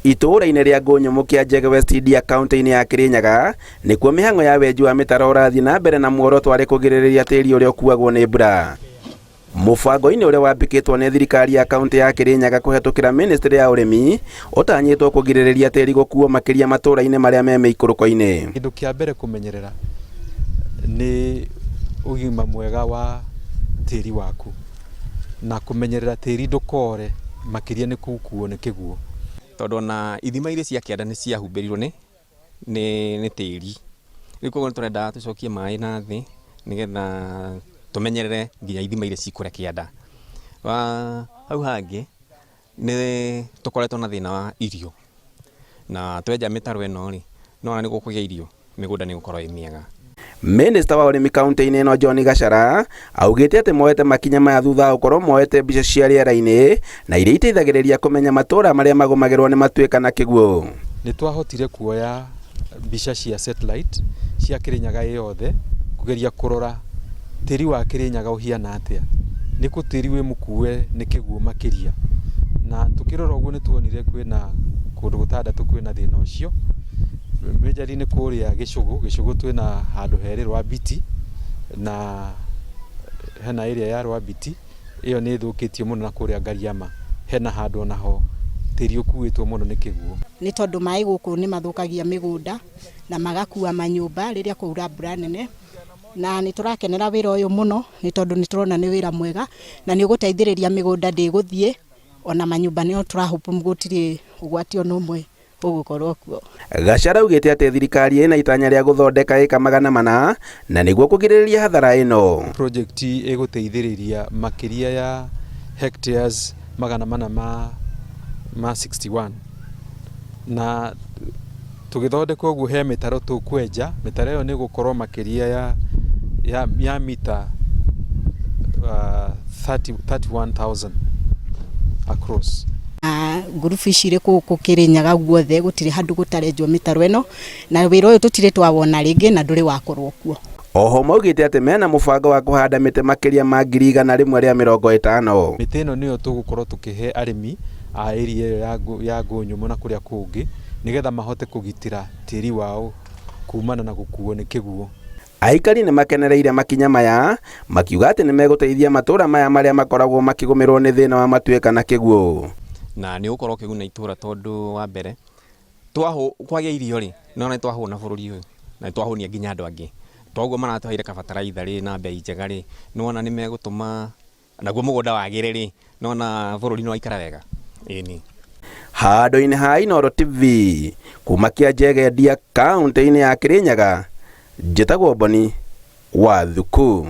Itũũra-inĩ rĩa Ngũnyũmũ kĩa Njege West India kaunti-inĩ ya Kĩrĩnyaga nĩkuo mĩhang'o ya wenji wa mĩtaro ũrathiĩ na mbere na muoroto arĩ kũgirĩrĩria tĩri ũrĩa ũkuagwo nĩ mbura. Mũbango-inĩ ũrĩa wambĩkĩtwo nĩ thirikari ya kaunti ya Kĩrĩnyaga kũhetũkĩra ministry ya ũrĩmi ũtanyĩtwo kũgirĩrĩria tĩri gũkuo makĩria matũũra-inĩ marĩa me mĩikũrũko-inĩ. Kĩndũ kĩa mbere kũmenyerera nĩ ũgima mwega wa tĩri waku na kũmenyerera tĩri ndũkore makĩria nĩ gũkuo nĩ kĩguũ. Tondũ ona ithima iria cia kĩanda nĩ ciahumbĩrirwo nĩ nĩ tĩri. Rĩu koguo nĩ tũrendaga tũcokie maĩ na thĩ nĩgetha tũmenyerere nginya ithima iria ci kũrĩa kĩanda. Hau hangĩ nĩ tũkoretwo na thĩna wa irio, na twenja mĩtaro ĩno rĩ, nĩ wona nĩ gũkũgĩa irio, mĩgũnda nĩ ĩgũkorwo ĩ mĩega. Minista wa ũrĩmi kaunti-inĩ ĩno John Gachara augĩte atĩ moete makinya maya thutha wa gũkorwo moete mbica cia rĩera-inĩ na iria iteithagĩrĩria kũmenya matũra marĩa magũmagĩrwo nĩ matuĩka na kĩguũ. Nĩ twahotire kuoya mbica cia satellite cia Kĩrĩnyaga ĩ yothe kũgeria kũrora tĩri wa Kĩrĩnyaga ũhiana atĩa, nĩ kũ tĩri wĩ mũkue nĩ kĩguũ makĩria. Na tũkĩrora ũguo nĩ tuonire kwĩna kũndũ gũtandatũ kwĩna thĩna ũcio. Majorly nĩ kũrĩa Gĩcũgũ, Gĩcũgũ twĩna handũ herĩ Rwambiti na hena area ya Rwambiti, ĩyo nĩ ĩthũkĩtio mũno na kũrĩa Ngariama hena handũ onaho tĩri ũkuĩtwo mũno nĩ kĩguũ. Nĩ tondũ maĩ gũkũ nĩ mathũkagia mĩgũnda na magakua manyũmba rĩrĩa kwaura mbura nene, na nĩ tũrakenera wĩra ũyũ mũno nĩ tondũ nĩ tũrona nĩ wĩra mwega na nĩ ũgũteithĩrĩria mĩgũnda ndĩgũthiĩ, ona manyũmba no tũra hope gũtirĩ ũgwati ona ũmwe ũgũkorwo kuo. Gachara augĩte atĩ thirikari ĩna itanya rĩa gũthondeka ĩka 400 na nĩguo kũgirĩrĩria hathara ĩno. Project ĩgũteithĩrĩria makĩria ya hectares 461 na tũgĩthondeka ũguo he mĩtaro tũkwenja, mĩtaro ĩyo nĩ ĩgũkorwo makĩria ya mita 31,000 across. Ngurubu ici irĩ gũkũ Kĩrĩnyaga guothe gũtirĩ handũ gũtarenjwo mĩtaro ĩno, na wĩra ũyũ tũtirĩ twawona rĩngĩ na ndũrĩ wakorwo kuo. Oho maugĩte atĩ mena mũbango wa kũhanda mĩtĩ makĩria ma 150,000. Mĩtĩ ĩno nĩyo tũgũkorwo tũkĩhe arĩmi a area ĩyo ya Ngũnyũmũ na kũrĩa kũngĩ nĩgetha mahote kũgitĩra tĩri wao kumana na gũkuo nĩ kĩguũ. Aikari nĩ makenereire makinya maya makiuga atĩ nĩ megũteithia matũra maya marĩa makoragwo makĩgũmĩrwo nĩ thĩna wa matuĩka na kĩguũ. Na nĩ ũgũkorwo ũkĩguna itũra tondũ wa mbere kwagĩa irio rĩ, nĩ wona nĩ twahũna bũrũri ũyũ na nĩ twahũnia nginya andũ angĩ. Toguo maratũheire kabataraitha rĩ na mbei njega rĩ, nĩ wona nĩ megũtũma naguo mũgũnda wagĩre rĩ, nĩ wona bũrũri nĩ waikara wega. Ĩni. Handũ-inĩ ha Inooro TV, kuma Kĩanjege Ndia, kaũntĩ-inĩ ya Kĩrĩnyaga, njĩtagwo Boni wa Thuku.